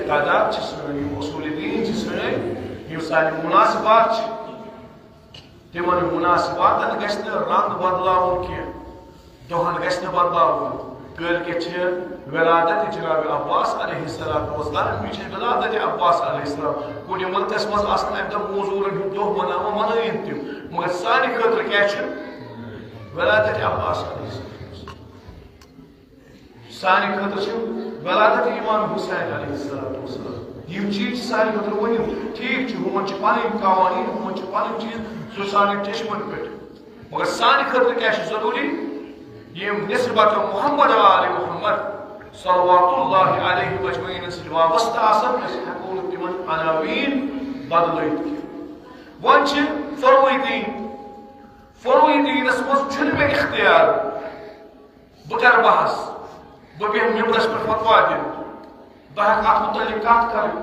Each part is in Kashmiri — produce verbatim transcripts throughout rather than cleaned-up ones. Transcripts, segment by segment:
عبادات چھِ سٲنۍ، یِم اصوٗلِ دیٖن چھِ سٲنۍ، یِم سانہِ مُناسِبات چھِ، تِمن مُناسِباتن گژھِ نہٕ رنٛگ بدلاوُن کینٛہہ، دۄہن گژھِ نہٕ بدلاوُن۔ کٲلۍ کٮ۪تھ چھِ ولادت جناب عباس علیہ الصلوۃ والسلام، یہِ چھِ ولادت عباس علیہ السلام۔ کُنہِ مُلکس منٛز آسن امہِ دۄہ موزوٗرن ہُنٛد دۄہ مناوان، منٲوِن تِم، مگر سانہِ خٲطرٕ کیٛاہ چھُ؟ ولادت عباس علیہ السلام۔ سانہِ خٲطرٕ چھِ ولادت امام حسین علیہ الصلوۃ والسلام۔ یِم چیٖز چھِ سانہِ خٲطرٕ مُہِم۔ ٹھیٖک چھُ، ہُمن چھِ پنٕنۍ قوانین، ہُمن چھِ پنٕنۍ چیٖز، سُہ سانٮ۪ن چشمن پٮ۪ٹھ۔ مگر سانہِ خٲطرٕ کیٛاہ چھُ ضروٗری؟ یِم نسبت محمد و آل محمد صلوات اللہ علیہ اجمعین سۭتۍ وابستہٕ آسن، أسۍ ہٮ۪کو نہٕ تِمن عناوین بدلٲوِتھ کینٛہہ۔ وۄنۍ چھِ فروع دین، فروع دینس منٛز چھُنہٕ مےٚ اختیار بہٕ کرٕ بحث، بہٕ بیٚہمہٕ ممبرس پٮ۪ٹھ فتوا دِنہٕ، بہٕ ہٮ۪کہٕ اتھ متعلق کتھ کرٕنۍ۔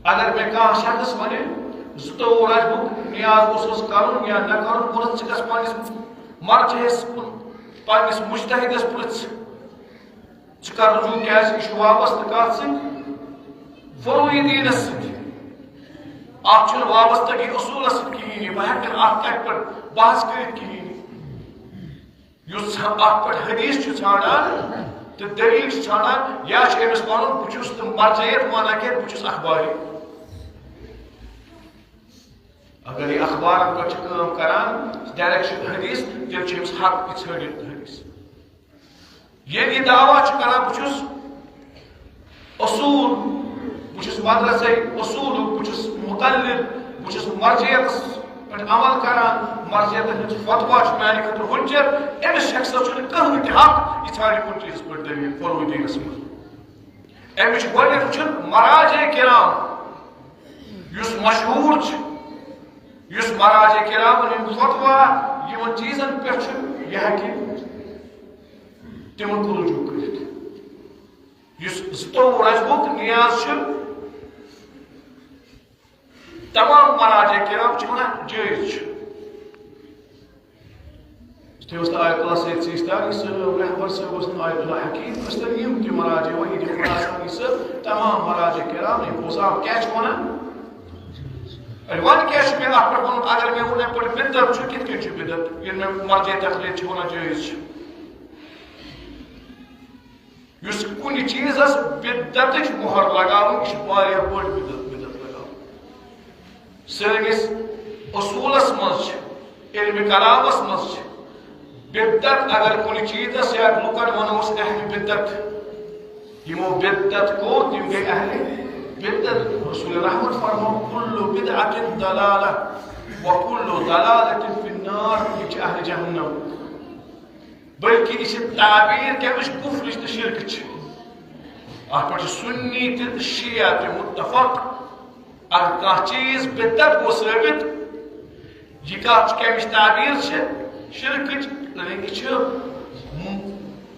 اگر مےٚ کانٛہہ شخص ونہِ، زٕتووُہ رجبُک نیاز اوس حظ کرُن یا نہ کرُن، بہٕ ونس، ژٕ گژھ پننِس مرجعس کُن، پننِس مجتہدس پرژھ، ژٕ کر رجوع، کیازِ یہِ چھُ وابستہٕ کتھ سۭتۍ؟ فروعی دینس سۭتۍ۔ اتھ چھُنہٕ وابستگی اصوٗلس سۭتۍ کِہیٖنۍ، بہٕ ہٮ۪کہٕ نہٕ اتھ کتھِ پٮ۪ٹھ بحث کٔرِتھ کِہیٖنۍ۔ یُس اتھ پٮ۪ٹھ حدیث چھُ ژھانڈان تہٕ دلیل چھُ ژھانڈان، یا چھُ أمِس ونُن، بہٕ چھُس نہٕ مرجعیت مانان کینٛہہ، بہٕ چھُس اخباری۔ اگر یہِ اخبارن پٮ۪ٹھ چھُ کٲم کران، ڈائریکٹ چھُ حدیث، تیٚلہِ چھُ أمِس حق تہِ ژھٲنڈِتھ حدیث۔ ییٚلہِ یہِ دعویٰ چھُ کران، بہٕ چھُس اصوٗل، بہٕ چھُس مدرسے اصوٗلُک، بہٕ چھُس مقلد، بہٕ چھُس مرجعیتس پٮ۪ٹھ عمل کران، مرجعیتن ہٕنٛز فتویٰ چھُ میانہِ خٲطرٕ حجت، أمِس شخصس چھُنہٕ کٕہٕنۍ تہِ حق یہِ ژھانڈِ کُنہِ چیٖزس پٮ۪ٹھ دلیل فروعی دینس منٛز۔ أمِس چھُ گۄڈٕنیتھ وٕچھُن مراجع کرام، یُس مشہوٗر چھُ، یُس مراجع کرامن ہُنٛد فتویٰ یِمن چیٖزن پٮ۪ٹھ چھُ، یہِ ہیٚکہِ تِمن کُن رجوع کٔرِتھ۔ یُس زٕتووُہ رجبُک نیاز چھُ، تمام مراجع کرام چھِ ونان جٲیز چھُ۔ تٔمۍ اوس نہٕ آیت اللہ سید سیستانی صٲب، رہبر صٲب اوس نہٕ آیت اللہ حکیم، ٲسۍ تِم یِم تہِ مراجع وحید خراسانی صٲب، تمام مراجع کرام، یِم حضام کیٛاہ چھِ ونان؟ اے، وۄنۍ کیٛاہ چھُ مےٚ اتھ پٮ۪ٹھ ونُن؟ اگر مےٚ ووٚن یِتھ پٲٹھۍ بدعت چھُ، کِتھ کٔنۍ چھُ بدعت؟ ییٚلہِ مےٚ مرجع تقلید چھِ ونان جٲیز چھُ۔ یُس کُنہِ چیٖزس بدعتٕچ مۄہر لگاوُن، یہِ چھُ واریاہ بٔڑ بدعت، بدعت لگاوُن۔ سٲنِس اصوٗلس منٛز چھِ، علمِ کلامس منٛز چھِ، بدعت اگر کُنہِ چیٖزس یا لُکن ونو أسۍ اہلِ بدعت، یِمو بدعت کوٚر، تِم گٔے اہلِ بدعت۔ رسول رحمت فرمو، "کل بدعت ضلالہ و کل ضلالۃ فی النار"، یِم چھِ اہلِ جہنم۔ بلکہ یہِ چھِ تعبیر کمِچ؟ کفرٕچ تہٕ شرکٕچ۔ اتھ پٮ۪ٹھ چھِ سُنی تہِ تہٕ شیعہ تہِ متفق۔ اگر کانٛہہ چیٖز بدعت گوٚو ثٲبت، یہِ کتھ چھِ کمِچ تعبیر چھِ؟ شرکٕچ۔ یعنی یہِ چھُ م-،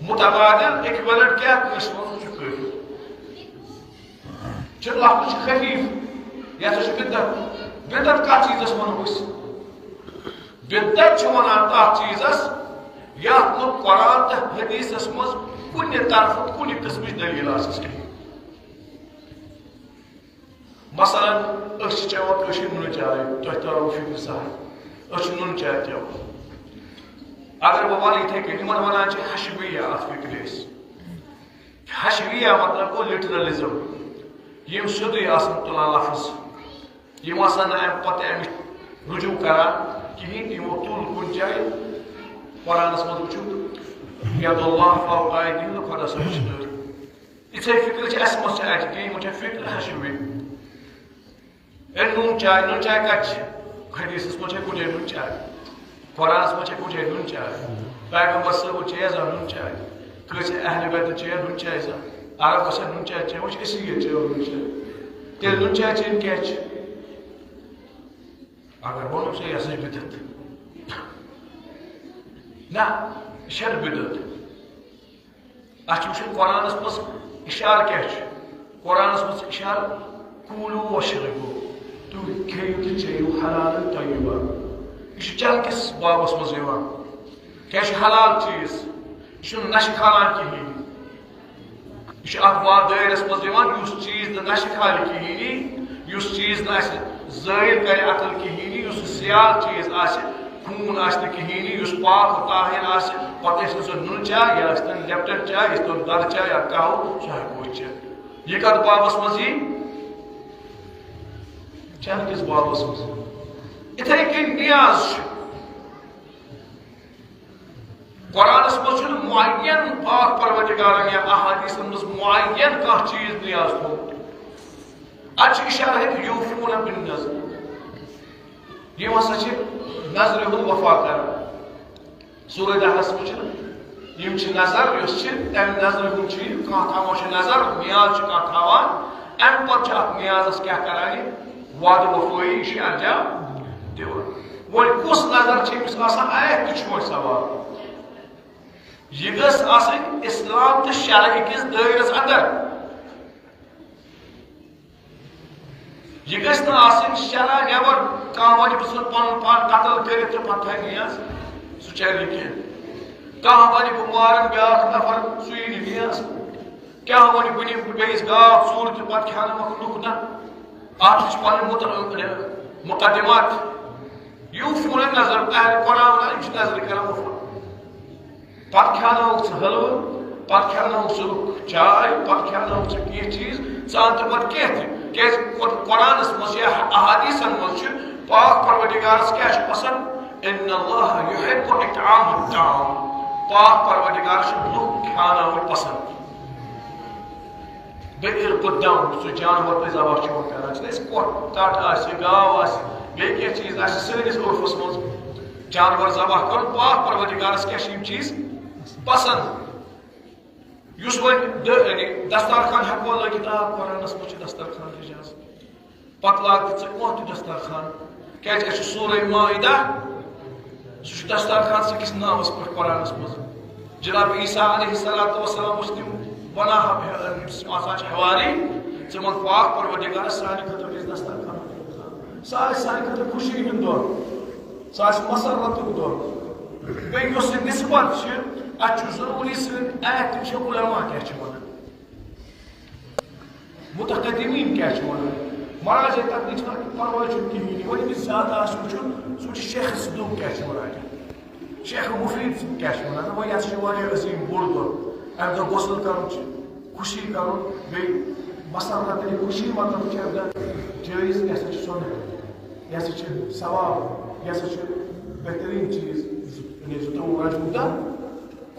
متبادل، ایکویلنٹ کیٛاہ کٲنٛسہِ وَنُن چھُ کٲفی۔ چھِ لفظ چھُ خفیف، یہِ ہسا چھُ بدعت۔ بدعت کتھ چیٖزس وَنو أسۍ؟ بدعت چھِ وَنان تَتھ چیٖزَس، یَتھ نہٕ قرآن تہٕ حدیثَس منٛز کُنہِ طرفہٕ کُنہِ قٕسمٕچ دٔلیٖل آسٮ۪س کِہیٖنۍ۔ مثلاً، أسۍ چھِ چٮ۪وان کٲشِر نُنہٕ چاے، تۄہہِ تَرو فِکرِ سہل، أسۍ چھِ نُنہٕ چاے چٮ۪وان۔ اگر بہٕ وَنہٕ یِتھَے کٔنۍ، یِمَن وَنان چھِ حشویہ اَتھ فِکرِ أسۍ۔ حشویہ مطلب گوٚو لٹرلزم، یِم سیوٚدُے آسَن تُلان لفظ۔ یِم آسَن نہٕ اَمہِ پَتہٕ اَمِچ رجوع کران کِہیٖنۍ، یِمو تُل کُنہِ جایہِ۔ قرآنَس منٛز وٕچھِو، "ید اللہ فوق ایدیہم"، خۄدا صٲب چھِ نٔر۔ یِژھے فِکر چھِ اَسہِ منٛز چھِ اَتہِ کینٛہہ، یِمَن چھےٚ فِکر حشوی۔ اے نوٗن چاے، نوٗن چاے کَتہِ چھِ؟ حدیثَس منٛز چھےٚ کُنہِ جایہِ نوٗن چاے؟ قرآنَس منٛز چھےٚ کُنہِ جایہِ نوٗن چاے؟ پیغمبر صٲبَن چیٚیہ زانٛہہ نوٗن چاے؟ کٲنٛسہِ اہلِ بیتَن چیٚیہ نوٗن چاے زانٛہہ؟ عرب ٲسیا نوٗن چاے چیٚوان؟ وۄنۍ چھِ أسی یٲتۍ چیٚوان نوٗن چاے۔ تیٚلہِ نوٗن چاے چیٚنۍ کیٛازِ چھِ؟ اگر وَنو سا، یہِ ہسا چھِ بدعت۔ نہ، یہِ چھَنہٕ بدعت۔ اَتھ چھُ وٕچھُن قرآنَس منٛز اِشارٕ کیٛاہ چھُ۔ قرآنَس منٛز اِشارٕ، "کُلوٗ وَشرَبوٗ"، تُہۍ کھیٚیِو تہٕ چیٚیِو حلالًا طیبًا۔ یہِ چھُ چَنہٕ کِس بابَس منٛز یِوان۔ کیٛاہ چھُ حلال چیٖز؟ یہِ چھُنہٕ نَشہٕ کھالان کِہیٖنۍ۔ یہِ چھُ اَتھ وار دٲیرَس منٛز یِوان، یُس چیٖز نہٕ نَشہِ کھالہِ کِہیٖنی، یُس چیٖز نہٕ اَسہِ زٲیِل کَرِ عقل کِہیٖنی، یُس سیال چیٖز آسہِ، خوٗن آسہِ نہٕ کِہیٖنی، یُس پاک و طاہر آسہِ، پَتہٕ ٲسۍ تَن سۄ نُن چاے یا ٲسۍ تَن لیپٹن چاے، ٲسۍ تَن دۄدٕ چاے یا قہوٕ، سُہ ہٮ۪کو أسۍ چٮ۪تھ۔ یہِ کَتھ بابَس منٛز یی؟ چٮ۪نہٕ کِس بابَس منٛز۔ یِتھَے کٔنۍ نیاز چھُ۔ قرآنس منٛز چھُنہٕ معین پاک پروردگارن یا احادیثن منٛز معین کانٛہہ چیٖز نیاز تھوٚومُت۔ اتھ چھُ اشارہ ہیٚتھ یوفون بالنذر۔ یِم ہسا چھِ نذرِ ہُنٛد وفا کران۔ سورہ دہرس منٛز چھُ یِم چھِ نذر، یۄس چھِ تمہِ نذرِ ہُنٛد چھُ یہِ، کانٛہہ تھاوان چھُ نذر، نیاز چھُ کانٛہہ تھاوان، امہِ پتہٕ چھُ اتھ نیازس کیٛاہ کران یہِ؟ وعدٕ وفٲیی، یہِ چھُ انجام دِوان۔ وۄنۍ کُس نظر چھِ أمِس آسان؟ آیت تہِ چھُ وۄنۍ سوال۔ یہِ گٔژھ آسٕنۍ اسلام تہٕ شرعہٕ کِس دٲیرس اندر۔ یہِ گٔژھ نہٕ آسٕنۍ شرع نٮ۪بر۔ کانٛہہ وَنہِ، بہٕ ژھٕنہٕ پنُن پان قتل کٔرِتھ تہٕ پتہٕ تھاوِ نیاز، سُہ چلہِ نہٕ کینٛہہ۔ کانٛہہ وَنہِ، بہٕ مارن بیٛاکھ نفر، سُہ یی نہٕ نیاز۔ کیٛاہ وَنہِ، بہٕ نِمہٕ بیٚیِس گاو ژوٗرِ تہٕ پتہٕ کھٮ۪نہٕ وقت لُکھ نہ۔ اتھ چھِ پنٕنۍ مُتر-، مقدمات۔ یوفون بالنذر، اہل قرآن ونان، یِم چھِ نذرِ کران وفا۔ پتہٕ کھیٛاوناوُکھ ژٕ حلوٕ، پتہٕ کھیٛاوناوُکھ ژٕ چاے، پتہٕ کھیٛاوناوُکھ ژٕ کینٛہہ چیٖز، ژٕ اَن تہٕ پتہٕ کینٛہہ تہِ۔ کیٛازِ قر-، قرآنس منٛز یا احادیثن منٛز چھُ پاک پروردگارس کیٛاہ چھُ پسند؟ ان اللہ یحب اطعام الطعام۔ پاک پروردگارس چھِ لُکھ کھیٛاوناوٕنۍ پسند۔ بیٚیہِ ییٚلہِ قدام سُہ جانور تُہۍ ذبح چھِو کران، چھِنہٕ أسۍ کۄٹھ، ٹَٹھ آسہِ، گاو آسہِ، بیٚیہِ کینٛہہ چیٖز آسہِ سٲنِس عُرفَس منٛز جانور ذبح کَرُن، پاک پروردگارَس کیٛاہ چھِ یِم چیٖز پَسنٛد؟ یُس وۄنۍ دٔ-، یعنی دستارخان ہٮ۪کو لٲگِتھ، آ، قرآنَس منٛز چھُ دستارخان اِجازت۔ پتہٕ لاگ تہٕ ژٕ کانٛہہ تہِ دسترخوان۔ کیٛازِ اَسہِ چھُ سورہ مائدہ، سُہ چھُ دسترخوان سٕنٛدِس ناوَس پٮ۪ٹھ قرآنَس منٛز۔ جناب عیسیٰ علیہ الصلوۃ والسلام اوس تِم وَنان، ییٚمِس آسان چھِ حواری، ژٕ وَن پاک پروردگارَس سانہِ خٲطرٕ گژھِ دسترخوان۔ سُہ آسہِ سانہِ خٲطرٕ خوشی ہُنٛد دۄہ، سُہ آسہِ مسرتُک دۄہ۔ بیٚیہِ یۄس یہِ نسبت چھِ، اَتھ چھُ ضروٗری سٲنۍ آیت تہِ چھِ علماء کیٛاہ چھِ وَنان۔ متقدمین کیٛاہ چھِ وَنان؟ مراجع تَتھ نِش چھِنہٕ پَرواے چھُنہٕ کِہیٖنۍ۔ وۄنۍ ییٚمِس زیادٕ آسہِ وٕچھُن، سُہ وٕچھِ شیخ صدوق کیٛاہ چھِ وَنان۔ شیخ مفید صٲب کیٛاہ چھِ وَنان؟ وۄنۍ یہِ ہسا چھُ واریاہ عظیٖم بوٚڑ دۄہ۔ اَمہِ دۄہ غسل کَرُن چھِ، خوشی کَرُن، بیٚیہِ مسرت، یعنی خوشی مطلب چھِ اَمہِ دۄہ جٲیِز، یہِ ہسا چھِ سُنت، یہِ ہسا چھِ ثواب، یہِ ہسا چھِ بہتریٖن چیٖز، یعنی زٕتووُہ رجبُک دۄہ۔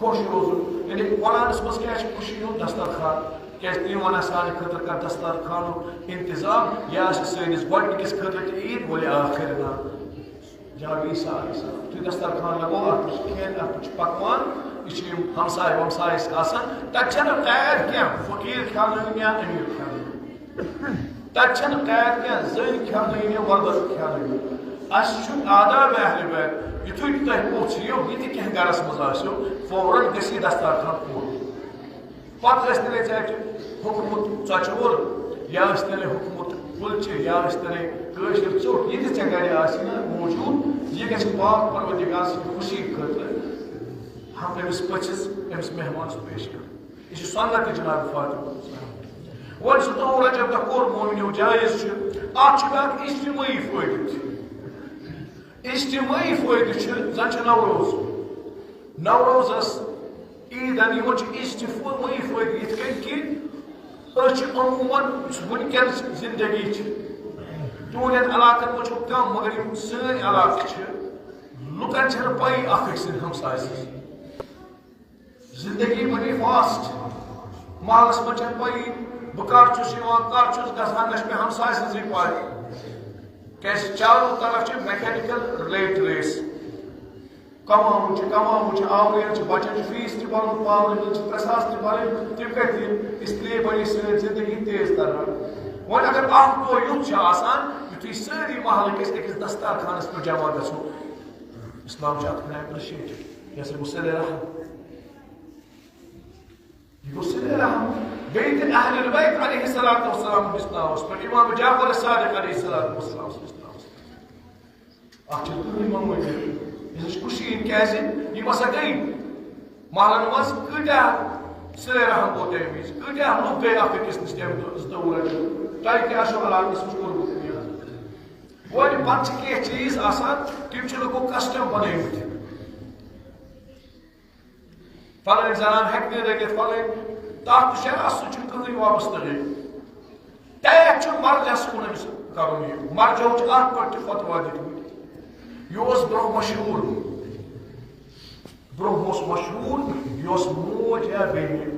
خۄش روزُن۔ یعنی قرآنس منٛز کیٛاہ چھِ خوشی ہُنٛد دسترخوان؟ کیٛازِ تِم وَنان سانہِ خٲطرٕ کر دسترخوانُک انتظام، یہِ آسہِ سٲنِس گۄڈٕنِکِس خٲطرٕ تہِ عیٖد، وَلِ آخِرنا۔ جناب عیسیٰ علیہ السلام، یُتھُے دسترخوان لگوو، اَتھ پٮ۪ٹھ چھِ کھٮ۪ن، اَتھ پٮ۪ٹھ چھِ پکوان، یہِ چھِ یِم ہمسایہِ ومسایہِ اَسہِ آسان، تَتہِ چھَنہٕ قید کینٛہہ، فقیٖر کھیٛاونٲوِن یا أمیٖر کھیٛاونٲوِن۔ تَتہِ چھَنہٕ قید کینٛہہ، زٔنۍ کھیٛاونٲوِن یا مردَس کھیٛاونٲوِن۔ اَسہِ چھُ آداب اہل بیت، یُتھُے تۄہہِ پوٚژھ یِیو، یہِ تہِ کینٛہہ گَرَس منٛز آسیو، فوراً گژھِ یہِ دسترخوان پوٗرٕ۔ پَتہٕ ٲسۍ تَلے ژےٚ اَتہِ ہوٚکھمُت ژۄچہِ وول، یا ٲسۍ تَلے ہوٚکھمُت کُلچہِ، یا ٲسۍ تَلے کٲشِر ژوٚٹ، یہِ تہِ ژےٚ گَرِ آسہِ نہ موٗجوٗد، یہِ گژھِ پاک پروردگار سٕنٛدِ خوشی خٲطرٕ ہم أمِس پٔژھِس، أمِس مہمانَس پیش کَرُن۔ یہِ چھُ سُنت جناب فاطمہ۔ وۄنۍ زٕتووُہ رجب دۄہ کوٚر مومنیو جٲیز چھُ۔ اَتھ چھُ بیٛاکھ اجتمٲعی فٲیدٕ تہِ۔ اجتمٲعی فٲیدٕ چھُ، زَن چھُ نوروز۔ نوروزَس، عیٖدَن یِمَن چھُ اجتمٲعی فٲیدٕ یِتھ کٔنۍ کہِ أسۍ چھِ عموماً وٕنکٮ۪ن زندگی چھِ تُہٕنٛدٮ۪ن علاقَن منٛز چھُ کَم، مگر یِم سٲنۍ علاقہٕ چھِ، لُکَن چھَنہٕ پَیی اَکھ أکۍ سٕنٛدِ ہمسایہِ سٕنٛز۔ زندگی بنی فاسٹ۔ محلس منٛز چھنہٕ پَیی بہٕ کر چھُس یِوان، کر چھُس گژھان، نہ چھِ مےٚ ہمسایہِ سٕنٛزٕے پَے۔ کیٛازِ چاروں طرف چھِ میکینیکل ریٹ ریس۔ کماوُن چھُ، کماوُن چھُ، آوریر چھُ، بچن چھُ فیس تہِ بَرُن، پاورٕ بِل چھِ ترٛےٚ ساس تہِ بَرٕنۍ، تِم کَتہِ دِن؟ اس لیے بنی سٲنۍ زندگی تیز تران۔ وۄنۍ اگر اکھ دۄہ یُتھ چھُ آسان، یُتھُے سٲری محلہٕ کِس أکِس دستارخانس پٮ۪ٹھ جمع گژھو، اسلام چھُ اَتھ کَران اپریشیٹ۔ یہِ ہسا گوٚو صلہ رحم۔ یہِ گوٚو صلہ رحم۔ بیٚیہِ تہِ اہل البیت علیہ الصلوۃ والسلام کِس ناوَس پٮ۪ٹھ، امام جعفر صادق علیہ الصلوۃ والسلام سٕنٛدِس ناوَس پٮ۪ٹھ۔ اَتھ چھِ کٕہٕنۍ ممٲنِیت۔ یہِ ہسا چھِ خوشی ہِنٛدۍ، کیٛازِ یِم ہسا گٔے محلَن منٛز کۭتیٛاہ صلہ رحم گوٚو تَمہِ وِزِ۔ کۭتیٛاہ لُکھ گٔے اَکھ أکِس نِش تَمہِ دۄہ، زٕ دۄہ وُرن۔ تۄہہِ کیٛاہ چھُو علاقَس منٛز کوٚرمُت أمۍ یاد؟ وۄنۍ پَتہٕ چھِ کینٛہہ چیٖز آسان، تِم چھِ لُکو custom بَنٲومٕتۍ۔ فلٲنۍ زنان ہیٚکہِ نہٕ رٔنِتھ، فلٲنۍ، تَتھ تہٕ شرعس سۭتۍ چھُنہٕ کٕہٕنۍ وابستہٕ گٔے۔ ٹیک چھُ مرجعس کُن أمِس کرُن یہِ۔ مرجعو چھُ اَتھ پٮ۪ٹھ تہِ فتوا دِتمُت۔ یہِ اوس برٛونٛہہ مشہوٗر۔ برٛونٛہہ اوس مشہوٗر، یہِ اوس موج یا بیٚنہِ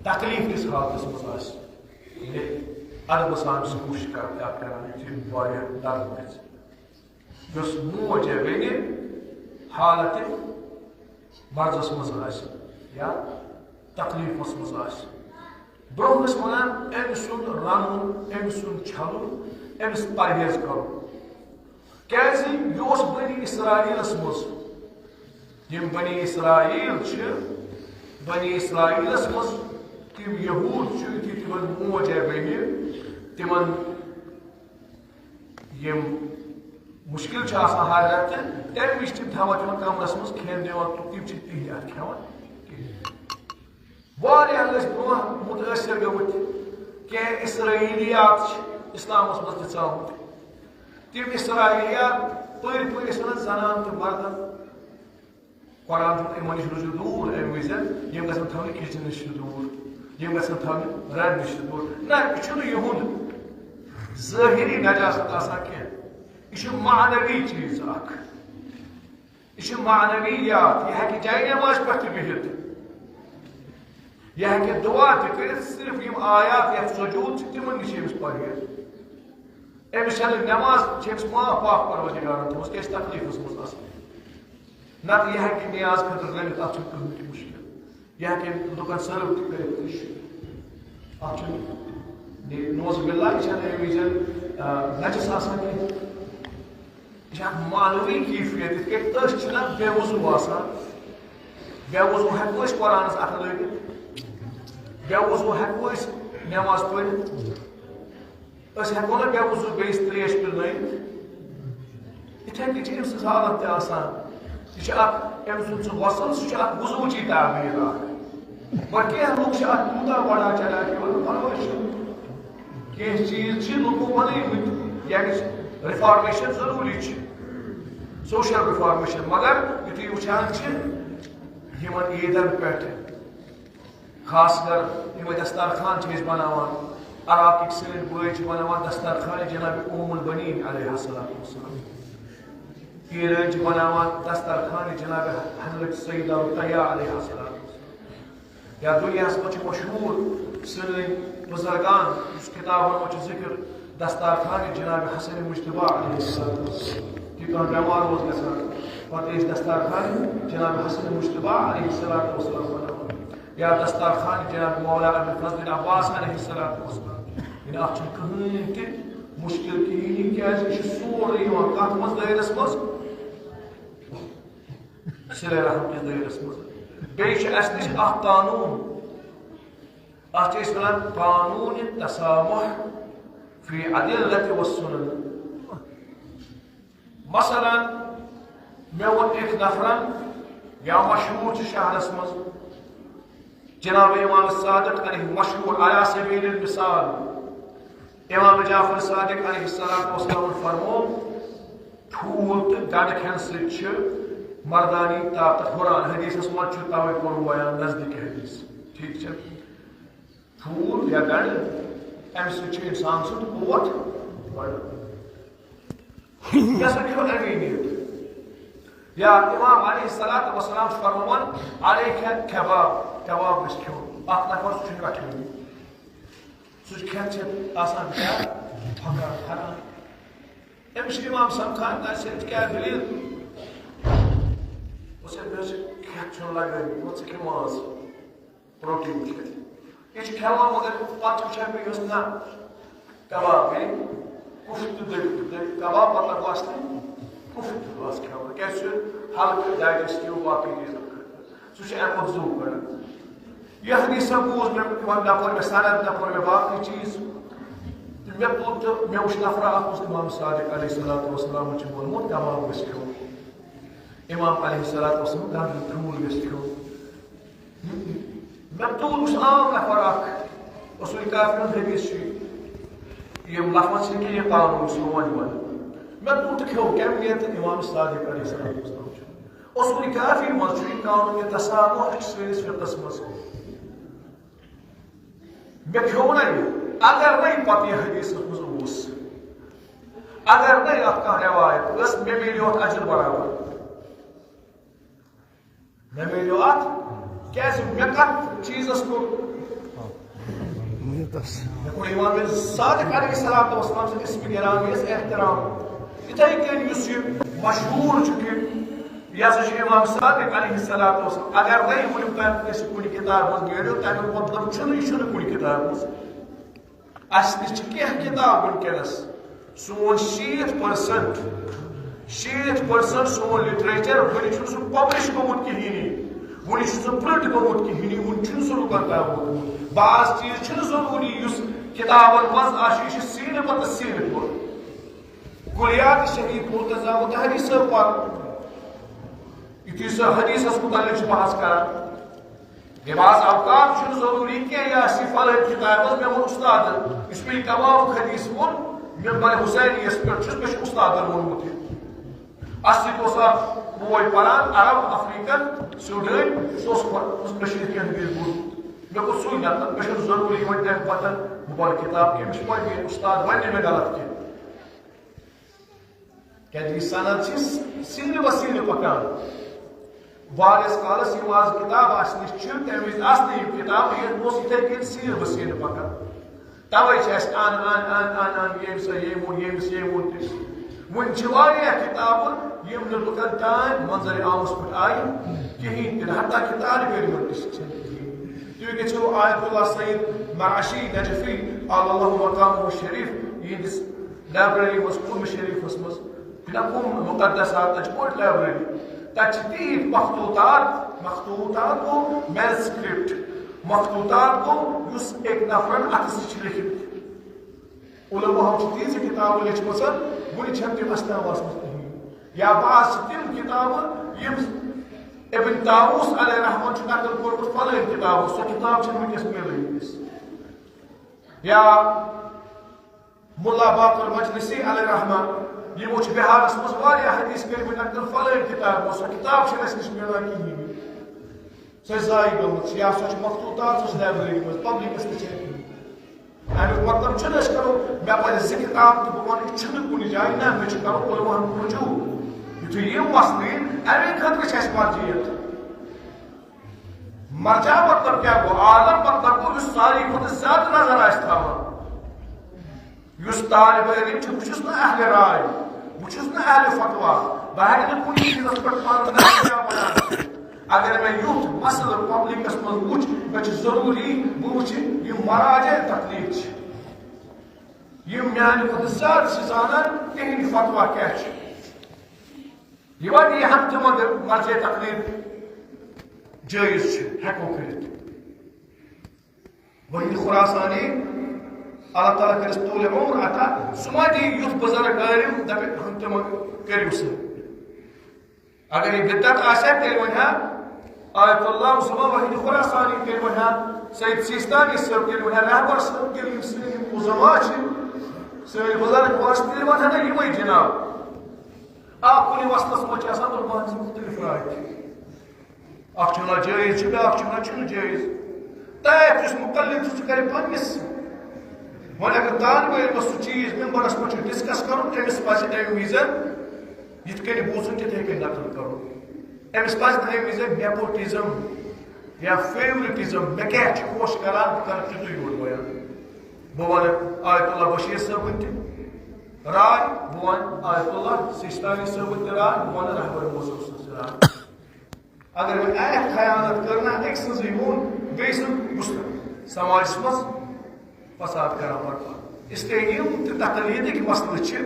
تکلیٖف کِس حالتس منٛز آسہِ۔ یعنی ادبہٕ سان چھِ کوٗشِش کران، کَتھ کران، یہِ چھِ واریاہ درد گژھِ۔ یۄس موج یا بیٚنہِ حالتِ مرضس منٛز آسہِ یا تکلیٖفس منٛز آسہِ، برٛونٛہہ ٲسۍ وَنان، أمۍ سُنٛد رَنُن، أمۍ سُنٛد چھَلُن، أمِس پرہیز کَرُن۔ کیٛازِ یہِ اوس بنی اسرائیلس منٛز، یِم بنی اسرائیل چھِ، بنی اسرائیلس منٛز تِم یہوٗد چھِ، یُتھُے تِمن موج یا بیٚنہِ، تِمن یِم مُشکِل چھِ آسان ہر رٮ۪تہٕ، تَمہِ وِزِ چھِ تِم تھاوان تِمن کمرس منٛز کھٮ۪ن دِوان، تہٕ تِم چھِ تِہنٛدِ اَتھٕ کھٮ۪وان کِہیٖنۍ۔ واریاہ لٔگۍ برٛونٛہہ مُتٲثِر گٔمٕتۍ کینٛہہ اسرائیلیات چھِ اِسلامس منٛز تہِ ژامٕتۍ۔ تِم اسرائیلیات پٔرۍ پٔرۍ ٲسۍ وَنان زنان تہٕ مردن، قرآن چھُ یِمن نِش روٗزِو دوٗر، اَمہِ وِزِ یِم گژھن تھاونہٕ کچنہٕ نِش تہِ دوٗر، یِم گژھن تھاونہٕ رَنٛڈ نِش تہِ دوٗر۔ نہ، یہِ چھُنہٕ یِہُنٛد ظٲہِری نجاست آسان کینٛہہ، یہِ چھُ معنوی چیٖز اکھ۔ یہِ چھُ معنویات، یہِ ہیٚکہِ جاے نماز پٮ۪ٹھ تہِ بِہِتھ، یہِ ہیٚکہِ دُعا تہِ کٔرِتھ، صرف یِم آیات یَتھ سجوٗد چھِ، تِمن نِش چھِ أمِس پرہیز۔ أمِس چھَنہٕ نماز، چھِ أمِس معاف واف پروردگارن تھٲومٕژ، کیٛازِ تکلیٖفس منٛز آسان۔ نتہٕ یہِ ہیٚکہِ نیاز خٲطرٕ رٔنِتھ، اَتھ چھُنہٕ کٕہٕنۍ تہِ مُشکِل۔ یہِ ہیٚکہِ لُکن سٔرو تہِ کٔرِتھ، تہِ چھُ۔ اَتھ چھُنہٕ، یہِ نعوذ باللہ، یہِ چھَنہٕ اَمہِ وِزِ، آ، نجس آسان کینٛہہ۔ یہِ چھِ اَکھ معنوی کیفیت، یِتھ کٔنۍ أسۍ چھِنہ بے وضو آسان۔ بے وضو ہٮ۪کو أسۍ قرآنَس اَتھٕ لٲگِتھ؟ بے وضو ہٮ۪کو أسۍ نماز پٔرِتھ؟ أسۍ ہٮ۪کو نہ بے وضو بیٚیِس ترٛیش پِلنٲیِتھ؟ یِتھَے کٔنۍ چھِ أمۍ سٕنٛز حالت تہِ آسان۔ یہِ چھُ اَکھ، أمۍ سُنٛد سُہ غسل، سُہ چھُ اَکھ وضوٗچی تعبیٖر اَکھ۔ وۄنۍ کینٛہہ لُکھ چھِ اَتھ تیوٗتاہ وَڑان چَڑان کہِ وَنُن پَرواے چھُنہٕ۔ کینٛہہ چیٖز چھِ لُکو بَنٲومٕتۍ، ییٚمِچ reformation ضروٗری چھِ، social reformation، مگر یُتھُے وٕچھان چھِ یِمَن عیٖدَن پٮ۪ٹھ، خاص کر یِمے دسترخوان چھِ أسۍ بناوان، عراقٕکۍ سٲنۍ بٲے چھِ بناوان دسترخوان جناب ام البنین علیہ الصلوۃ والسلام، ایران چھِ بناوان دسترخوان جناب حضرت سیدہ رقیہ علیہ الصلوۃ والسلام، یا دُنیاہَس منٛز چھِ مشہوٗر سٲنۍ بزرگان، یُس کتابن منٛز چھُ ذکر، دسترخوان جناب حسن مجتبیٰ علیہ الصلوۃ والسلام، یہِ کانٛہہ بٮ۪مار اوس گژھان، پتہٕ ٲسۍ دسترخوان جناب حسن مجتبیٰ علیہ الصلوۃ والسلام بناوان۔ یا دسترخوان جناب مولا ابی الفضل عباس علیہ الصلوۃ والسلام۔ یعنی اَتھ چھُنہٕ کٕہٕنۍ تہِ مُشکِل کِہیٖنۍ، کیٛازِ یہِ چھُ سورُے یِوان کَتھ منٛز؟ دٲیرَس منٛز، صلہ رحم کِس دٲیرَس منٛز۔ بیٚیہِ چھُ اَسہِ نِش اَکھ قانوٗن، اَتھ چھِ أسۍ وَنان قانوٗن تسامح فی ادلۃ والسنن۔ مثلاً، مےٚ ووٚن أکۍ نفرن، یا مشہوٗر چھُ شہرس منٛز، جناب امام صادق علیہ، مشہوٗر علی سبیل المثال، امام جعفر صادق علیہ الصلوۃ والسلام فرموو، ٹھوٗل تہٕ گنڈٕ کھٮ۪نہٕ سۭتۍ چھِ مردانی طاقت ہُران۔ حدیثس منٛز چھُ توے کوٚرمُت بیان نزدیٖک حدیث۔ ٹھیٖک چھا؟ ٹھوٗل یا گنڈٕ، امہِ سۭتۍ چھُ انسان سُنٛد قوت بڑان۔ یہِ ہسا چھُ اَمی نیت۔ یا امام علیہ الصلوۃ والسلام فرماوان، علیک کباب، کباب گژھِ کھیوٚن۔ اکھ نفر سُہ چھُ کھیوٚن۔ سُہ چھُ کھٮ۪تھ چٮ۪تھ آسان کیٛاہ؟ پھۄکان، پھۄکان۔ أمِس چھُ امام سمکھان، دَپہِ، "ژےٚ کیٛاہ دٔلیٖل؟" دوٚپُس، "ہے، مےٚ حظ چھِ کھٮ۪تھ کھیوٚن لگٲومٕتۍ، وۄنۍ ژٕ کھےٚ ماز، پروٹین کھٮ۪تھ۔" یہِ چھُ کھٮ۪وان، مگر پتہٕ چھُ وٕچھان مےٚ یُس نہ کباب گٔے، کُفتہٕ دٔرۍ، دٔرۍ کباب مطلب گوٚو اصلی کُفتہٕ گوٚو اَسہِ کھٮ۪وان۔ کیٛازِ سُہ چھُ ہلکہٕ digestive باقٕے چیٖزن خٲطرٕ۔ سُہ چھُ اَمہِ کھۄتہٕ زوٗ کڑان۔ یہِ حدیث سا بوٗز مےٚ، یِمن نہ پوٚر مےٚ سند، نہ پوٚر مےٚ باقٕے چیٖز۔ تہٕ مےٚ تُل تہٕ مےٚ وٕچھ نفرا اکھ اوس امام صادق علیہ الصلوۃ والسلامن چھُ ووٚنمُت، کباب گژھِ کھیوٚن۔ امام علیہ الصلوۃ والسلام، گنڈٕ ٹھوٗل گژھِ کھیوٚن۔ مےٚ تُل، وٕچھ، عام نفر اکھ، اصوٗل کافی ہُنٛد حدیث چھُ یہِ۔ یِم لفظ چھِ کینٛہہ قانوٗن سون یِوان۔ مےٚ تُل تہٕ کھیوٚو۔ کَمہِ نیتہٕ؟ امام صادق علیہ السلام چھُ۔ اصوٗل کافی منٛز چھُ یہِ قانوٗن، یہِ تسامح چھُ سٲنِس فقہس منٛز۔ مےٚ کھیوٚو نہ یہِ، اگر نہ یہِ پتہٕ یہِ حدیثس منٛز اوس، اگر نہ یہِ اتھ کانٛہہ رِوایت ٲس، مےٚ میلیو اتھ اجر برابر۔ مےٚ میلیو اتھ، کیازِ مےٚ کتھ چیٖزس کوٚر؟ مےٚ کوٚر امام صادق علیہ الصلوۃ والسلام سٕنٛدِ اسمِ گرامی یس احترام۔ یِتھے کٔنۍ یُس یہِ مشہوٗر چھُ کہِ یہِ ہسا چھُ امام صادق علیہ الصلوۃ والسلام، اگر نَے وُنیُک تام کٲنٛسہِ کُنہِ کِتابہِ منٛز میلیو، تَمیُک مطلب چھُنہٕ یہِ چھُنہٕ کُنہِ کِتابہِ منٛز۔ اَسہِ نِش چھِ کینٛہہ کِتاب وٕنکیٚنَس، سون شیٖتھ percent، شیٖتھ percent سون literature وُنہِ چھُنہٕ سُہ publish گوٚمُت کِہیٖنۍ، وُنہِ چھُنہٕ سُہ print گوٚمُت کِہیٖنۍ، وُنہِ چھُنہٕ سُہ لُکَن تام ووتمُت۔ بعض چیٖز چھِنہٕ ضروٗری، یُس کِتابَن منٛز آسہِ، یہِ چھُ سیٖنہٕ پَتہٕ سیٖنہٕ پوٚر۔ کُلیات شہید مرتضیٰ متحری صٲب پَرُن، یُتھُے سُہ حدیثَس مُتعلِق چھُ بحث کران۔ یہِ بعض اوقات چھُنہٕ ضروٗری کینٛہہ، یہِ آسہِ فلٲنۍ کِتابہِ منٛز، مےٚ ووٚن اُستادَن، یُس مےٚ یہِ کبابُک حدیث ووٚن، مےٚ بَنہِ حسینیَس پٮ۪ٹھ چھُس، مےٚ چھُ اُستادَن ووٚنمُت یہِ۔ اَسہِ سۭتۍ اوس اکھ بوے پران، عرب، افریقن، سیوٚدُے، سُہ اوس پہ-، اوس مےٚ شیخ حدیث بوٗزمُت۔ مےٚ کوٚر سُے نقل، مےٚ چھُنہٕ ضروٗری وۄنۍ تَمہِ پتہٕ بہٕ پرٕ کِتاب کینٛہہ، مےٚ چھُ پنٕنۍ اُستاد، وۄنۍ نہٕ مےٚ غلط کینٛہہ۔ کیازِ یہِ سند چھِ س-، سیٖنہٕ بہ سیٖنہٕ پکان۔ واریاہس کالس یِم آز کِتاب اَسہِ نِش چھِ، تَمہِ وِزِ آسہٕ نہٕ یِم کِتابہٕ، ییٚتہِ اوس یِتھے کٔنۍ سیٖنہٕ بہ سیٖنہٕ پکان۔ توے چھِ اَسہِ اَن، اَن، اَن، اَن، اَن، ییٚمۍ سا ییٚمۍ ووٚن، ییٚمِس ییٚمۍ ووٚن تہِ۔ وۄنۍ چھِ واریاہ کِتابہٕ، یِم نہٕ لُکن تام منظرِ عامس پٮ۪ٹھ آیہِ کِہیٖنۍ تہِ نہٕ، حتیٰ کہِ طالبہِ علمن تہِ چھِ چھِنہٕ کِہیٖنۍ۔ تُہۍ گٔژھِو آیت اللہ سعید مرعشی نجفی، علی اللہ مقامہ شریف، یِہنٛدِس لائبریری منٛز، قم شریفس منٛز، بِلکُل مقدسات، تَتہِ چھِ بٔڑ لائبریری۔ تَتہِ چھِ تیٖتۍ مخطوطات، مخطوطات گوٚو manuscript، مخطوطات گوٚو یُس أکۍ نفرن اَتھٕ سۭتۍ چھِ لیٚکھِتھ۔ علماہن چھِ تیٖژٕ کِتابہٕ لیچھمژٕ، وُنہِ چھَنہٕ تِم اَسہِ تام وٲژمٕژ کِہیٖنۍ۔ یا بعض چھِ تِم کِتابہٕ یِم ابن طاووس علیہ رحمن چھُ نقل کوٚرمُت فلٲنۍ کِتابہٕ، سۄ کِتاب چھَنہٕ وٕنکیٚس میلٲنی اَسہِ۔ یا ملا باقر مجلسی علیہ رحمہ، یِمو چھِ بہارس منٛز واریاہ حدیث کٔرمٕتۍ نقل فلٲنۍ کِتابہِ منٛز، سۄ کِتاب چھَنہٕ اَسہِ نِش میلان کِہیٖنۍ۔ سۄ چھِ ضایع گٔمٕژ، یا سۄ چھِ مخطوطات، سۄ چھِ لائبریری منٛز، پبلکس تہِ چھِ۔ اَمیُک مطلب چھُنہٕ أسۍ کرو، مےٚ پَرِ زٕ کِتاب تہٕ بہٕ وَنہٕ یہِ چھُنہٕ کُنہِ جایہِ، نہ، مےٚ چھُ کرُن علماہن رجوع۔ یُتھُے یِم وَسنہٕ یِن، اَمے خٲطرٕ چھِ اَسہِ مرجعیت۔ مرجع مطلب کیٛاہ گوٚو؟ عالم مطلب گوٚو یُس ساروی کھۄتہٕ زیادٕ نظر آسہِ تھاوان۔ یُس طالب علم چھُ، بہٕ چھُس نہٕ اہل راے، بہٕ چھُس نہٕ اہل فتویٰ، بہٕ ہٮ۪کہٕ نہٕ کُنہِ چیٖزس پٮ۪ٹھ پنُن نظریہ بیان کٔرِتھ۔ اگر مےٚ یُتھ مسلہٕ پبلکس منٛز وُچھ، مےٚ چھُ ضروٗری بہٕ وٕچھِ یِم مراجع تقلید چھِ، یِم میانہِ کھۄتہٕ زیادٕ چھِ زانان، تِہنٛدۍ فتویٰ کیٛاہ چھِ۔ یہِ وَنہِ یہِ ہن تہِ مگر مرجع تقلید جٲیز چھِ، ہٮ۪کو کٔرِتھ۔ وحید خراسانی، اللہ تعالیٰ کٔرِس طول عمر عطا، سُہ ما دی یُتھ بُزرگ عٲلِم دَپہِ، ہن تِم کٔرِو سا۔ اگر یہِ بدعت آسہِ ہا، تیٚلہِ وَنہِ ہا آیت اللہ عظمیٰ وحید خراسانی، تیٚلہِ وَنہِ ہا سید سیستانی صٲب، تیٚلہِ وَنہِ ہا رہبر صٲب، تیٚلہِ یِم سٲنۍ یِم عظما چھِ، سٲنۍ بُزرگ وٲنٛس، تیٚلہِ وَنہِ ہا نہ یِمَے جناب۔ آ، کُنہِ وَسلَس منٛز چھِ آسان علماہَن ہٕنٛز مُختٔلِف راے تہِ۔ اکھ چھُ وَنان جٲیِز چھُ، بیٛاکھ چھُ وَنان چھُنہٕ جٲیِز۔ تَتھ یُس مُقلِد چھُ، سُہ کَرِ پنٛنِس۔ وۄنۍ اگر طالبہِ علمَس سُہ چیٖز مِمبَرَس پٮ۪ٹھ چھُ ڈِسکَس کَرُن، تٔمِس پَزِ تَمہِ وِزِ یِتھ کٔنۍ بوٗزُن، تِتھَے کٔنۍ نقل کَرُن۔ أمِس پَزِ نہٕ اَمہِ وِزِ nepotism یا favoritism، مےٚ کیٛاہ چھُ خۄش کَران، بہٕ کَرٕ تیُتُے یوت بیان۔ بہٕ وَنہٕ آیت اللہ بشیٖر صٲبٕنۍ تہِ راے، بہٕ وَنہٕ آیت اللہ سِستانی صٲبٕنۍ تہِ راے، بہٕ وَنہٕ رہبر موصوف سٕنٛز تہِ راے۔ اگر وۄنۍ اَکھ خیانت کٔر نہ أکۍ سٕنٛزٕے ووٚن بیٚیہِ سٕنٛز، بہٕ چھُس سماجَس منٛز فساد کران برپا۔ اس لیے یِم تہِ تقلیٖدٕکۍ مسلہٕ چھِ،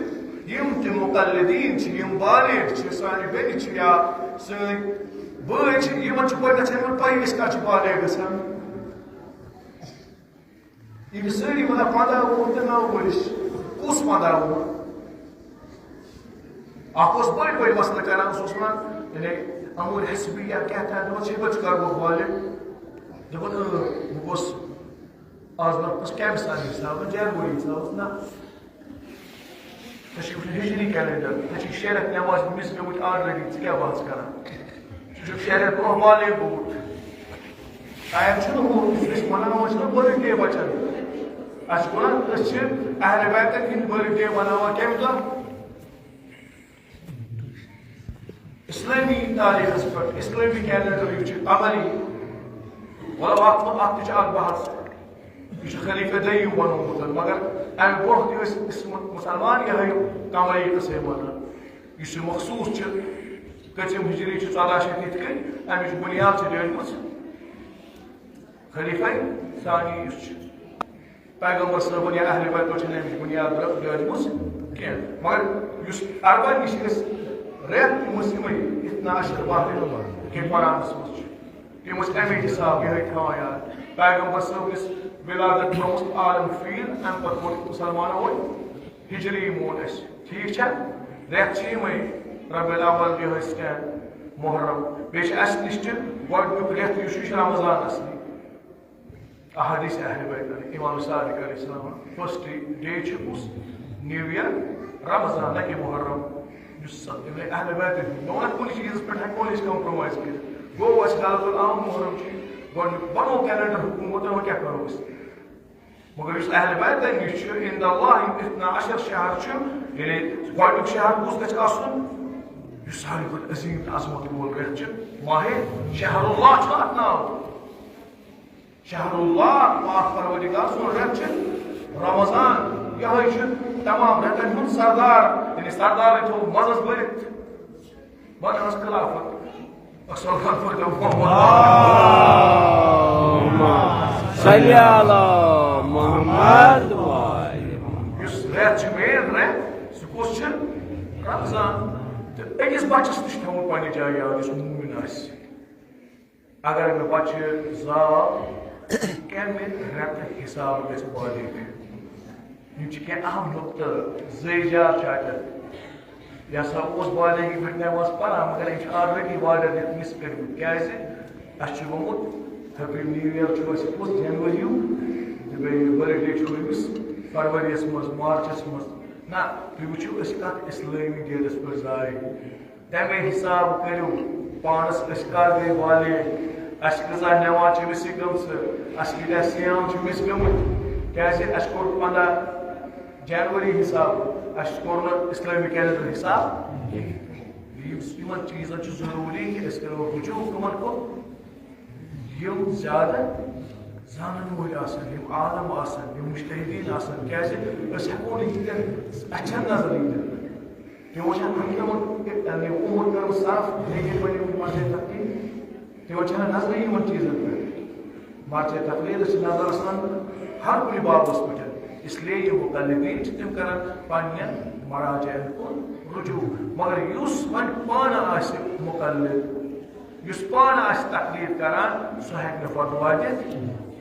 یِم تہِ مقلدیٖن چھِ، یِم بالغ چھِ، سانہِ بیٚنہِ چھِ یا سٲنۍ بٲے چھِ، یِمن چھُ گۄڈٕنیتھ چھَنہٕ یِمن پَیی أسۍ کر چھِ بالغ گژھان۔ یِم چھِ سٲری وَنان پنٛداہ وُہُر تہٕ نَو ؤرِش۔ کُس پنٛداہ وُہُر؟ اکھ اوس بٔڑۍ بٔڑۍ مسلہٕ کران، سُہ اوس وَنان، یعنی، امور حسبی یا کیٛاہ تام، دوٚپُن، "ژےٚ کَتہِ چھُ کَرُن بالغ؟" دوٚپُن، "اۭں، بہٕ گوٚژھ آز برونٛہہ کُس کَمہِ سالہٕ حِسابہٕ؟ جنؤری حِسابہٕ؟ نہ۔ ژےٚ چھُے وٕچھُن ہِجری کیلنڈر، ژےٚ چھُے شےٚ رٮ۪تھ نٮ۪ماز مِس گٔمٕتۍ already، ژٕ کیٛاہ بحث کران؟ ژٕ چھُکھ شےٚ رٮ۪تھ برونٛہہ بالغ گوٚمُت۔" ٹایم چھُنہٕ ہُہ، یُس أسۍ مناوان چھِنہ birthday بَچَن۔ اَسہِ چھُ وَنان، أسۍ چھِ اہل بیتَن ہِنٛدۍ birthday مناوان کَمہِ دۄہ؟ اسلامی تاریخس پٮ۪ٹھ، اسلامی کیلنڈر یُس چھُ قمری، ولو اتھ منٛز، اتھ تہِ چھُ اکھ بحث۔ یہِ چھُ خلیفہ دوٚیِم بنومُت، مگر امہِ برونٛہہ تہِ ٲسۍ أسۍ مُ-، مسلمان یِہوٚے قمری قٕصے مانان۔ یُس یہِ مخصوٗص چھُ، کٔژِم ہجری چھُ، ژۄداہ شیٚتھ یِتھ کٔنۍ، امِچ بُنیاد چھِ ڈٲلمٕژ خلیفہ ثانی یُس چھُ۔ پیغمبر صٲبن یا اہل بیتو چھنہٕ امِچ بُنیاد رٲ-، رٲجمٕژ کینٛہہ۔ مگر یُس عربن نِش ٲسۍ رٮ۪تھ، تِم ٲسۍ یِمے اثنا عشر ماہ کہِ قرآنس منٛز چھُ۔ تِم ٲسۍ امے حساب یِہے تھاوان یاد۔ پیغمبر صٲبنِس ولادت برونٛہہ اوس عالم فیل، امہِ پتہٕ کوٚر مسلمانو وۄنۍ ہجری مون اسہِ۔ ٹھیٖک چھا؟ رٮ۪تھ چھِ یِمے ربیع الاول، یِہے سٹینڈ محرم۔ بیٚیہِ چھِ اسہِ نِش تہِ گۄڈٕنیُک رٮ۪تھ یُس چھُ، یہِ چھُ رمضان اصلی۔ احادیث اہل بیت، امام صادق علیہ السلام، first day چھُ کُس؟ New year، رمضان، نہ کہ محرم۔ یُس سا-، یعنی اہل بیت ہُنٛد، مگر کُنہِ چیٖزس پٮ۪ٹھ ہٮ۪کو نہٕ أسۍ compromise کٔرِتھ۔ گوٚو، اَسہِ غلط عام محرم چھُ گۄڈٕنیُک بنوو کیلنڈر حکوٗمتن، وۄنۍ کیٛاہ کرو أسۍ؟ مگر یُس اہل بیتن نِش چھُ، عند اللہ یِم اثنا عشر شہر چھُ، یعنی گۄڈٕنیُک شہر کُس گژھِ آسُن؟ یُس ساروی کھۄتہٕ عظیٖم تہٕ عظمت وول رٮ۪تھ چھُ، ماہِ شہر اللہ چھُ اتھ ناو۔ شہر اللہ، پاک پروردگار سُنٛد رٮ۪تھ چھُ رمضان۔ یِہوٚے چھُ تمام رٮ۪تن ہُنٛد سردار، یعنی سردارن تھوٚو مزس بٔرِتھ۔ بہٕ کرٕ خلافت۔ السلام علیکم۔ صلی علی محمد۔ یُس رٮ۪تھ چھُ، main رٮ۪تھ، سُہ کُس چھُ؟ رمضان۔ تہٕ أکِس بچس نِش تھاوُن پننہِ جایہِ یاد، یُس مومن آسہِ۔ اگر مےٚ بچہِ زاو، کمہِ رٮ۪تہٕ حسابہٕ گژھِ بالغ؟ یِم چھِ کینٛہہ اہم نقطہٕ، زٲوِج چھِ اَتٮ۪تھ۔ یہِ ہسا اوس بالغی پٮ۪ٹھ نٮ۪ماز پران، مگر أمۍ چھِ already واریاہ رٮ۪تھ miss کٔرمٕتۍ۔ کیٛازِ؟ اَسہِ چھُ گوٚمُت happy new year چھُ اَسہِ کُس؟ جنؤری یُک۔ تہٕ بیٚیہِ birthday چھُ أمِس فرؤریَس منٛز، مارچَس منٛز۔ نہ، تُہۍ وٕچھِو، أسۍ کَتھ اِسلٲمی date پٮ۪ٹھ زاے۔ تَمے حساب کٔرِو پانَس، أسۍ کَر گٔے بالغ، اَسہِ کۭژاہ نٮ۪ماز چھِ مِس گٔمژٕ، اَسہِ کۭتیٛاہ صیام چھِ مِس گٔمٕتۍ۔ کیٛازِ اَسہِ کوٚر پنٛداہ جنؤری حساب، اَسہِ کوٚر نہٕ اِسلٲمی calendar حساب کینٛہہ۔ یِم، یِمَن چیٖزَن چھُ ضروٗری کہِ أسۍ کَرو رجوع کَمَن کُن؟ یِم زیادٕ زانَن وٲلۍ آسَن، یِم عالم آسَن، یِم مُجتہدیٖن آسَن، کیٛازِ أسۍ ہٮ۪کو نہٕ ییٖتٮ۪ن اَچھَن نظرَن ییٖتٮ۪ن۔ تِمو چھَنہٕ وٕنہِ تِمَن یہِ عمر کٔرمٕژ صرف، لیکن وۄنۍ یِم مرجع تقلید، تِمَن چھَنہٕ نظرٕے یِمَن چیٖزَن پٮ۪ٹھ۔ مرجع تقلید چھِ نظر آسان ہر کُنہِ بابَس پٮ۪ٹھ، اس لیے یِم مقلدیٖن چھِ تِم کران پننٮ۪ن مراجعن کُن رجوع۔ مگر یُس وۄنۍ پانہٕ آسہِ مقلد، یُس پانہٕ آسہِ تقلید کران، سُہ ہیٚکہِ نہٕ فتوا دِتھ،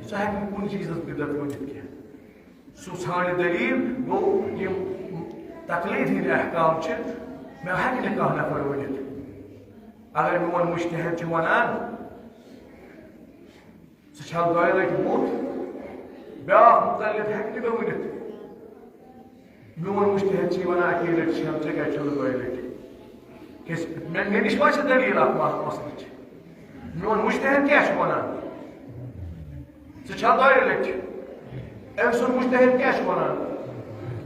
سُہ ہیٚکہِ نہٕ کُنہِ چیٖزَس بدعت ؤنِتھ کینٛہہ۔ سُہ ژھانٛڈِ دٔلیٖل، گوٚو یِم تقلید ہٕنٛدۍ احکام چھِ، مےٚ ہیٚکہِ نہٕ کانٛہہ نفر ؤنِتھ۔ اگر میون مُجتہد چھُ وَنان، ژٕ چھَکھ دۄیہِ لَٹہِ موٚت، بیٛاکھ مُقلد ہیٚکہِ نہٕ مےٚ ؤنِتھ۔ میون مُجتہد چھُے وَنان، اَکی لَٹہِ چھَم، ژےٚ کیٛازِ چھَنہٕ دۄیہِ لَٹہِ؟ کیٛازِ مےٚ، مےٚ نِش ما چھِ دٔلیٖل اَتھ مس-، مسلٕچ؟ میون مُجتہد کیٛاہ چھُ وَنان؟ ژٕ چھَکھ دۄیہِ لَٹہِ۔ أمۍ سُنٛد مُجتہد کیٛاہ چھُ وَنان؟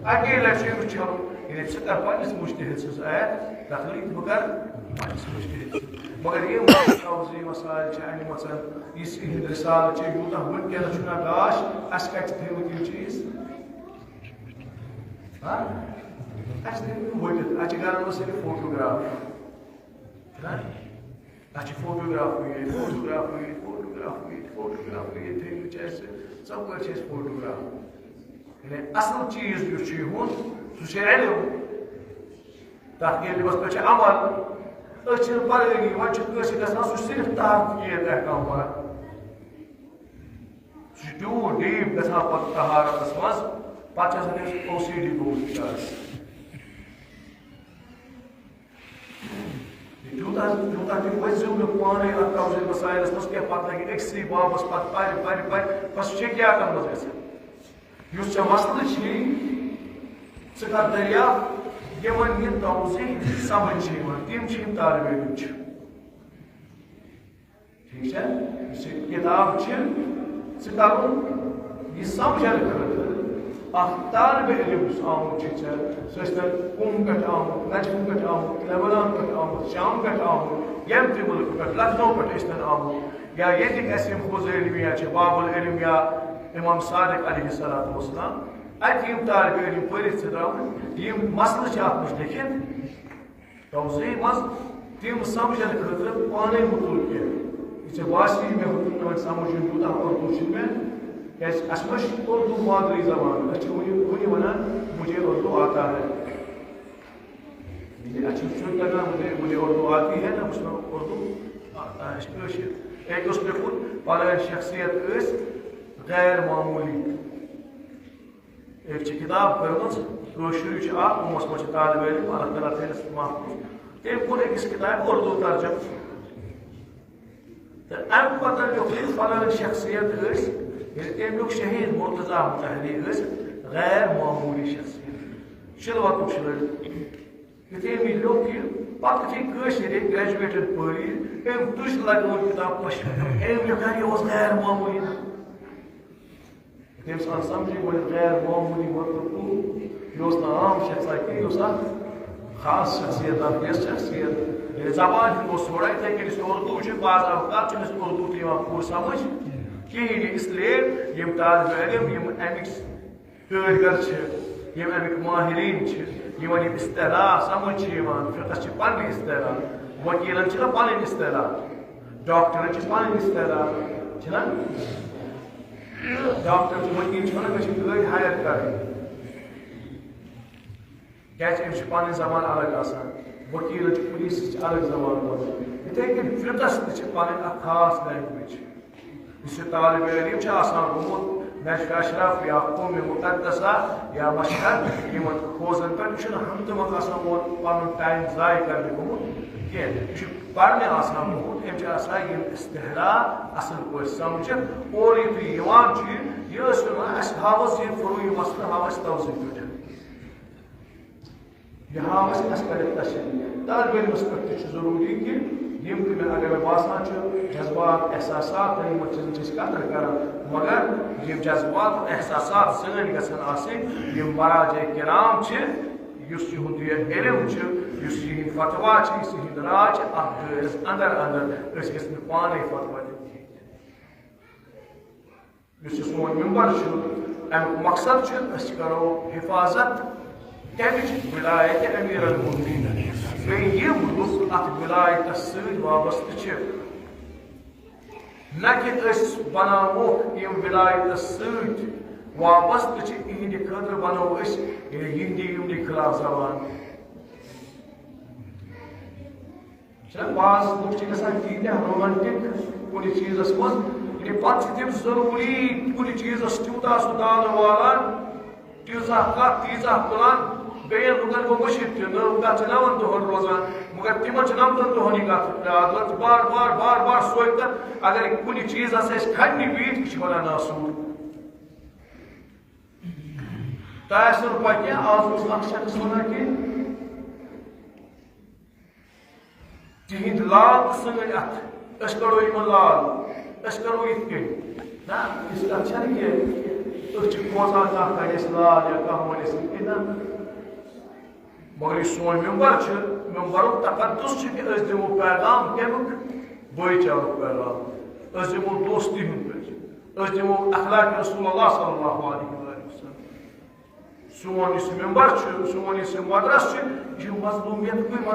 اَکی لَٹہِ چھُ أمِس چھَلُن۔ یعنی ژٕ کَر پنٛنِس مُجتہد سٕنٛز آیت تقلید، بہٕ کَرٕ پنٛنِس مُجتہد سٕنٛز۔ مگر یِم مسائل چھِ اَنِمَژَن، یُس یِہِنٛد رسالہٕ چھِ، یوٗتاہ وٕنکیٚنَس چھُنہ گاش، اَسہِ کَتہِ چھِ تھٲیمٕتۍ یِم چیٖز؟ ہاں؟ اَسہِ چھِ تھٲیمٕتۍ یِم ؤٹِتھ، اَسہِ چھِ گَرَن منٛز صرف فوٹوگراف۔ چھُنہ؟ اَسہِ چھِ فوٹوگراف ییٚتہِ، فوٹوگراف ییٚتہِ، فوٹوگراف ییٚتہِ، فوٹوگراف ییٚتہِ تھٲیمٕتۍ چھِ اَسہِ، ژۄپٲرۍ چھِ اَسہِ فوٹوگراف۔ یعنی اَصٕل چیٖز یُس چھُ یِہُنٛد، سُہ چھُ علم۔ تَتھ علمَس پٮ۪ٹھ چھِ عمل۔ أسۍ چھِنہٕ پَرٲنی، وۄنۍ چھُ کٲنٛسہِ گژھان، سُہ چھُ صرف طہارت کہِ احکام پَران۔ سُہ چھُ تیوٗت deep گژھان پَتہٕ طہارتَس منٛز، پَتہٕ چھِ آسان أمِس OCD گوٚمُت بِچارَس۔ تیوٗتاہ تیوٗتاہ تہِ ؤسۍزیو نہٕ پانَے اَتھ توضیح مسائلَس منٛز کینٛہہ، پَتہٕ لَگہِ أکسٕے بابَس پَتہٕ پَرِ پَرِ پَرِ، بَس یہِ چھےٚ کیٛاہ کَتھ منٛز گژھان؟ یُس ژےٚ مسلہٕ چھی، ژٕ کَر دٔریافت یِمَن یہِ توضیح سَمٕجھ چھِ یِوان، تِم چھِ یِم طالب علم چھِ۔ ٹھیٖک چھا؟ یُس یہِ کِتاب چھِ، ژٕ کَرُن یہِ سَمجھَن خٲطرٕ اَکھ طالب علم یُس آمُت چھُ ژےٚ، سُہ ٲسۍ تَن قم پٮ۪ٹھ آمُت، نجف پٮ۪ٹھ آمُت، لبنان پٮ۪ٹھ آمُت، شام پٮ۪ٹھ آمُت، ییٚمہِ تہِ مُلکہٕ پٮ۪ٹھ، لکھنؤ پٮ۪ٹھ ٲسۍ تَن آمُت، یا ییٚتِکۍ اَسہِ یِم حوض علمیہ چھِ، باب العلم یا امام صادق علیہ الصلوۃ والسلام، اَتہِ یِم طالب علم پٔرِتھ چھِ درٛامٕتۍ، یِم مسلہٕ چھِ اَتھ منٛز لیکھِتھ، توضیح منٛز تِم سمجھن خٲطرٕ پانے مطلوب کینٛہہ۔ یہِ ژےٚ باسی مےٚ ہیوٚت نہٕ وۄنۍ سمجھ یُن، یوٗتاہ اردو چھُنہٕ مےٚ، کیٛازِ اَسہِ ما چھُ اردو مادری زبان، أسۍ چھِ وٕنہِ وٕنہِ وَنان مجھے اردو آتا ہے۔ یعنی اَسہِ چھُنہٕ سیوٚد تَگان، مجھے مجھے اردو آتی ہے، نہ بہٕ چھُس وَنان اردو آتا ہے، اَسہِ چھِ کٲشِر۔ أکۍ اوس لیوٚکھمُت، پَلٲنۍ شخصیت ٲسۍ غیر معموٗلی۔ أمۍ چھِ کِتاب پٔرمٕژ، کٲشرُے چھُ اکھ، عمرَس منٛز چھِ طالب علم، اللہ تعالیٰ تھٲینَس محفوظ۔ تٔمۍ کوٚر أکِس کِتابہِ اردو ترجمہٕ۔ تہٕ اَمہِ پتہٕ لیوٚکھ أمۍ، فلٲنۍ شخصیت ٲسۍ، ییٚلہِ تٔمۍ لیوٚکھ شہید مرتضیٰ متحری ٲسۍ غیر معموٗلی شخصیت، شِلوَتُک شٲعر۔ یُتھُے أمۍ یہِ لیوٚکھ یہِ، پتہٕ یُتھُے کٲشِر ییٚتہِ گریجویٹڈ پٔر یہِ، أمۍ تُج لگٲو کِتاب پَشپَتھ۔ أمۍ لیوٚکھ، یہِ اوس غیر معموٗلی۔ تٔمۍ سُنٛد سمجھی گۄڈٕ غیر معموٗلی مطلب گوٚو، یہِ اوس نہٕ عام شخصا کینٛہہ، یہِ اوس اکھ خاص شخصیت، اکھ یۄس شخصیت، ییٚلہِ زبان ہُنٛد اوس تھوڑا یِتھَے کٔنۍ، یُس اردو چھُ، بعض اوقات چھُنہٕ اَسہِ اردو تہِ یِوان پوٗرٕ سمجھ کِہیٖنۍ، اس لیے یِم طالب علم، یِم اَمِکۍ کٲرۍ گر چھِ، یِم اَمِکۍ ماہریٖن چھِ، یِمن یِم اصطلاح سمجھ چھِ یِوان، فقہس چھِ پننہِ اصطلاح، وکیلن چھِ نہ پنٕنۍ اصطلاح، ڈاکٹرن چھِ پنٕنۍ اصطلاح، چھِ نہ؟ ڈاکٹر چھِ، وکیل چھِ ونان، مےٚ چھِ گٲڑۍ ہایر کرٕنۍ۔ کیازِ أمِس چھِ پنٕنۍ زبان الگ آسان، وکیلن چھِ، پُلیٖسس چھِ الگ زبان بولان۔ یِتھے کٔنۍ فقہس تہِ چھِ پنٕنۍ اکھ خاص لینگویج۔ یُس یہِ طالب علم چھُ آسان گوٚمُت نجف اشرف یا قوم مقدسہ یا مشہد، یِمن حوزن پٮ۪ٹھ، یہِ چھُنہٕ ہنگتہٕ منٛگہٕ آسان اور پنُن ٹایم ضایع کرنہِ گوٚمُت کینٛہہ۔ یہِ چھُ پرنہِ آسان گوٚمُت، أمۍ چھِ آسان یِم اصطلاح اصل پٲٹھۍ سمجھِتھ۔ اورٕ یُتھُے یِوان چھُ یہِ، یہِ ٲسۍ وَنان، اَسہِ ہاو حظ یہِ فروعی مسلہٕ، ہاو اَسہِ توضیح پٲٹھۍ۔ یہِ ہاو اَسہِ اَسہِ کَرِ تشریح۔ طالب علمَس پٮ۪ٹھ تہِ چھُ ضروٗری کہِ یِم تہِ مےٚ، اگر مےٚ باسان چھُ، جذبات، احساسات، تہٕ یِمَن چیٖزَن چھِ أسۍ قدر کران، مگر یِم جذبات و احساسات سٲنۍ گژھن آسٕنۍ، یِم مراجع کرام چھِ، یُس یِہُنٛد یہِ علم چھُ، یُس یِہِنٛدۍ فتوا چھِ، یُس یِہِنٛد راے چھِ، اَتھ دٲیرَس اندر اندر، أسۍ گژھِ نہٕ پانَے فتوا دِنۍ کِہیٖنۍ۔ یُس یہِ سون ممبر چھُ، اَمیُک مقصد چھُ، أسۍ کرو حفاظت کَمِچ؟ ولایت امیر المؤمنین۔ بیٚیہِ یِم لُکھ اَتھ ولایتَس سۭتۍ وابستہٕ چھِ، نہ کہِ أسۍ بناووکھ یِم ولایتَس سۭتۍ وابستہٕ چھِ، یِہِنٛدِ خٲطرٕ بناوو أسۍ یِہِنٛدِ یِمنٕے خلاف زبان۔ چھِنہ بعض لُکھ چھِ گژھان تیٖتیٛاہ رومانٹک کُنہِ چیٖزَس منٛز، یعنی پَتہٕ چھِ تِم ضروٗری کُنہِ چیٖزَس تیوٗتاہ سُہ دالہٕ والان، تیٖژاہ کَتھ، تیٖژاہ تُلان، بیٚیَن لُکَن گوٚو مٔشِتھ تہِ، نٔو کَتھ چھِ نَوَن دۄہَن روزان، مگر تِمَن چھِ نَمتَن دۄہَن یہِ کَتھ یاد روزان، بار بار بار بار سۄے کَتھ۔ اگر یہِ کُنہِ چیٖزَس اَسہِ کھَننہِ پیٚیہِ، یہِ چھِ وَنان ناسوٗر۔ تۄہہِ آسِوٕ پَتہ کینٛہہ، آز اوس اَکھ شخص وَنان کہِ تِہِنٛدۍ لال تہٕ سٲنۍ اَتھٕ، أسۍ کَڑو یِمَن لال، أسۍ کَرو یِتھ کٔنۍ۔ نہ، یِژھ کَتھ چھَنہٕ کینٛہہ۔ أسۍ چھِ کھوژان، کانٛہہ کَڑِ اَسہِ لال یا کانٛہہ وَنہِ اَسہِ یِتھ کٔنۍ، نہ۔ مگر یُس سون ممبر چھُ، ممبرُک تقدس چھُ کہِ أسۍ دِمو پیغام کَمیُک؟ بٲے چارُک پیغام۔ أسۍ دِمو دوستی ہُنٛد پیغام۔ أسۍ دِمو اخلاق رسول اللہ صلی اللہ علیہ وآلہ وسلم۔ سون یُس ممبر چھُ، سون یُس یہِ مدرس چھُ، یہِ چھُ مظلومیتُکُے